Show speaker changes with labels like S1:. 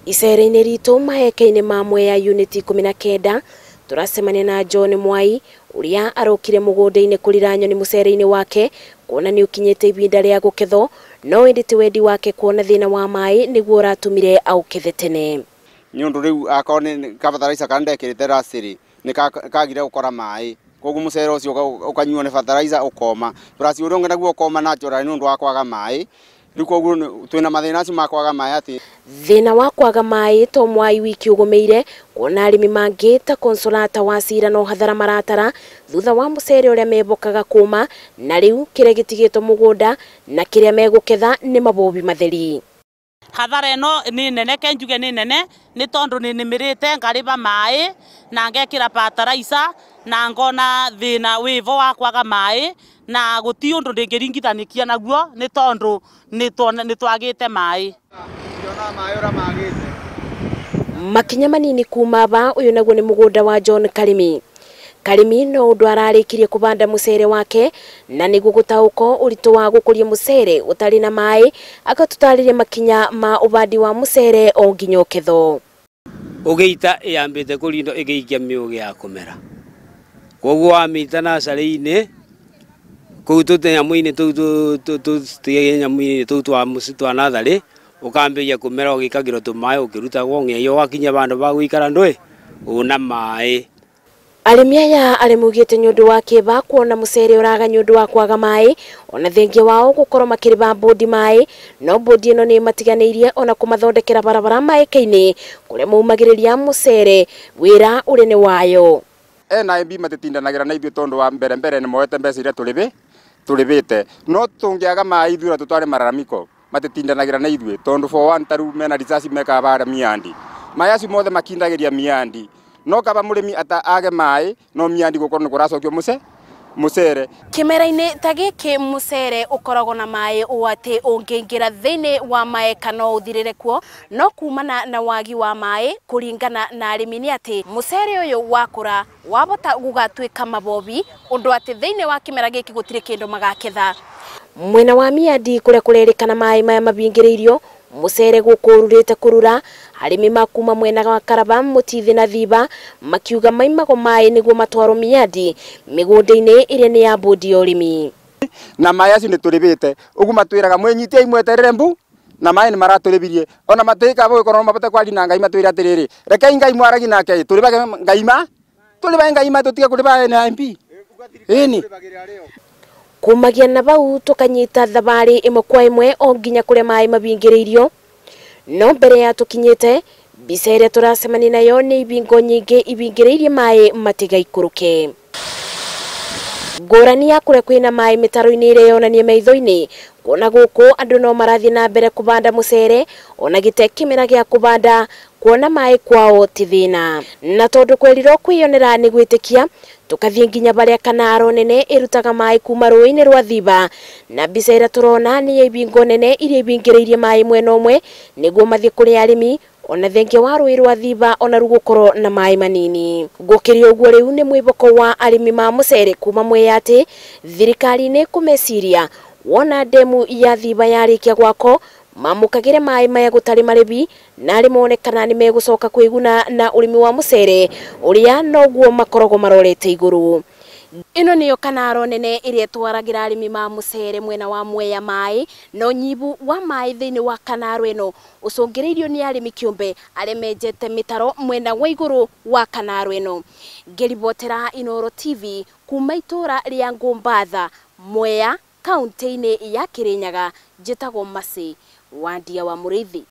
S1: Icere-inĩ ritũ maheke-inĩ ma Mwea unit 19 tũracemania na John Mwai ũrĩa arokire mũgũnda-inĩ kũrira nyoni mũcere-inĩ wake kuona nĩ ũkinyĩte ibinda rĩa gũkethwo, no ĩndĩ ti wendi wake kuona thĩna wa maĩ nĩguo ũratũmire aũkethe tene.
S2: Nĩ ũndũ rĩu akorwo nĩ kabataraitha karĩa ndekĩrĩte racĩrĩ nĩ kagire gũkora maĩ, koguo mũcere ũcio ũkanyuo nĩ bataraitha ũkoma, plus ũrĩa ũngĩ naguo ũkoma natural nĩ ũndũ wa kwaga maĩ. Rĩu koguo twĩna mathĩna acio ma kwaga maĩ atĩ
S1: thĩna wa kwaga maĩ to Mwai wiki ũgũmĩire kuona arĩmi mangĩ ta Consolata wa Cira no hathara maratara thutha wa mũcere ũrĩa mebokaga kũma, na rĩu kĩrĩa gĩtigĩtwo mũgũnda na kĩrĩa megũketha nĩ mabobi matheri.
S3: Hathara ĩno nĩ nene, ke njuge nĩ nene nĩ tondũ nĩ nĩmĩrĩte ngarĩba maĩ na ngekĩra bataraitha na ngona thĩna wĩvo wa kwaga maĩ na gũti ũndũ ndĩngĩringithanĩkia naguo nĩ tondũ nĩ twagĩte maĩ.
S1: Makinya manini kuma ba ũyũ naguo nĩ mũgũnda wa John Karimi. Karimi no ũndũ ararĩkirie kũbanda mũcere wake na nĩguo gũtaũkwo ũritũ wa gũkũria mũcere ũtarĩ na maĩ, agatũtarĩria makinya ma ũbandi wa mũcere o nginya ũkethwo.
S4: Ũgĩita ĩyambĩte kũrindwo ĩgĩikia mĩũgĩ ya kũmera, koguo wamĩita nacarĩ-inĩ kũu tũnyamũ-inĩ tũu tũnyamũ-inĩ tũu twa natharĩ ũkambĩrĩria kũmera ũgĩkagĩrwo tũmaĩ ũkĩrutagwo nginya ũgakinya vandũ va gũikara ndũĩ ũna maĩ.
S1: Arĩmi aya arĩa maugĩte nĩ ũndũ wa kĩeva kuona mũcere ũraga nĩ ũndũ wa kwaga maĩ, ona thengia wao gũkorwo makĩrĩba mbũndi maĩ, no mbũndi ĩno nĩ ĩmatiganĩirie ona kũmathondekera barabara maĩka-inĩ kũrĩa maumagĩrĩria mũcere wĩra ũrĩ nĩ wayo.
S2: NIB matitindanagĩra na ithuĩ tondũ wa mbere mbere nĩ moete mbeca iria tũrĩbĩte, no tũngĩaga maĩ ithuĩ na tũtware mararamiko matitindanagĩra na ithuĩ tondũ for one taru mena risasi mekaga bara miandi, maĩ acio mothe makindagĩria miandi, no kaba mũrĩmi ata age maĩ no miandi gũkorwo nĩ kũracokio mũcere.
S1: Kĩmera-inĩ ta gĩkĩ mũcere ũkoragwo na maĩ ũũ atĩ ũngĩingĩra thĩinĩ wa maĩ no ũthirĩre kuo, no kumana na wagi wa maĩ kũringana na arĩmi nĩ atĩ mũcere ũyũ wakũra wabota gũgatuĩka mabobi ũndũ atĩ thĩinĩ wa kĩmera gĩkĩ gũtirĩ kĩndũ magaketha. Mwena wa Miandi kũrĩa kũrerĩkana maĩ maya mabingĩrĩirio mũcere gũkũ ũrurĩte kũrura, arĩmi makuma mwena wa Karaba, Mũtithi na Thiba makiuga maimagwo maĩ nĩguo matwarwo Miandi mĩgũnda-inĩ ĩrĩa nĩ ya mbũndi ya ũrĩmi.
S2: Na maĩ acio nĩ tũrĩbĩte ũguo matwĩraga mwĩnyitiei mweterere mbu na maĩ nĩ maratũrĩbirie, ona matĩka gũgĩkorwo no mabote kwaria na Ngai matwĩre atĩrĩrĩ, rekei Ngai mwaragi nake tũrĩbage Ngai ma tũrĩbage Ngai ma tũtige kũrĩba NIB ĩni.
S1: Kumagia na bau tukanyita thabarĩ ĩmwe kwa ĩmwe o nginya kũrĩa maĩ mabingĩrĩirio, no mbere ya tũkinyĩte mbica ĩrĩa tũracemania nayo nĩ ibingo nyingĩ ibingĩrĩirie maĩ matigaikũrũke. Ngũrani ya kũrĩa kwĩna maĩ mĩtaro-inĩ ĩrĩa yonania maitho-inĩ kuona gũkũ andũ no marathiĩ na mbere kũbanda mũcere ona gĩte kĩmera gĩa kũbanda kuona maĩ kwao ti thĩna, na tondũ kwerirwo kwĩyonera nĩ gwĩtĩkia tũkathiĩ nginya barĩa kanaro nene ĩrutaga maĩ kuma rũĩ-inĩ rwa Thiba, na mbica ĩrĩa tũrona nĩ ya ibingo nene iria ibingĩrĩirie maĩ mwena ũmwe nĩguo mathiĩ kũrĩ arĩmi ona thengia wa rũĩ rwa Thiba ona rĩu gũkorwo na maĩ manini. Gũkĩrĩ ũguo rĩu nĩ mwĩboko wa arĩmi ma mũcere kuma Mwea atĩ thirikari nĩ kũmeciria wona ndemu ya Thiba yarĩkia gwakwo mamũkagĩre maĩ maya gũtarĩ marĩbi na arĩ mone kana nĩ megũcoka kwĩguna na ũrĩmi wa mũcere ũrĩa noguo makoragwo marorete igũrũ. Ĩno nĩyo kanaro nene ĩrĩa ĩtwaragĩra arĩmi ma mũcere mwena wa Mwea maĩ, no nyibu wa maĩ thĩinĩ wa kanaro ĩno ũcũngĩrĩirio nĩ arĩmi kĩũmbe arĩa menjete mĩtaro mwena wa igũrũ wa kanaro ĩno. Ngĩribotera Inooro TV kuma itũra rĩa Ngũmbatha, Mwea, kaunti-inĩ ya Kĩrĩnyaga, njĩtagwo Mercy Wandia wa Mũrĩithi.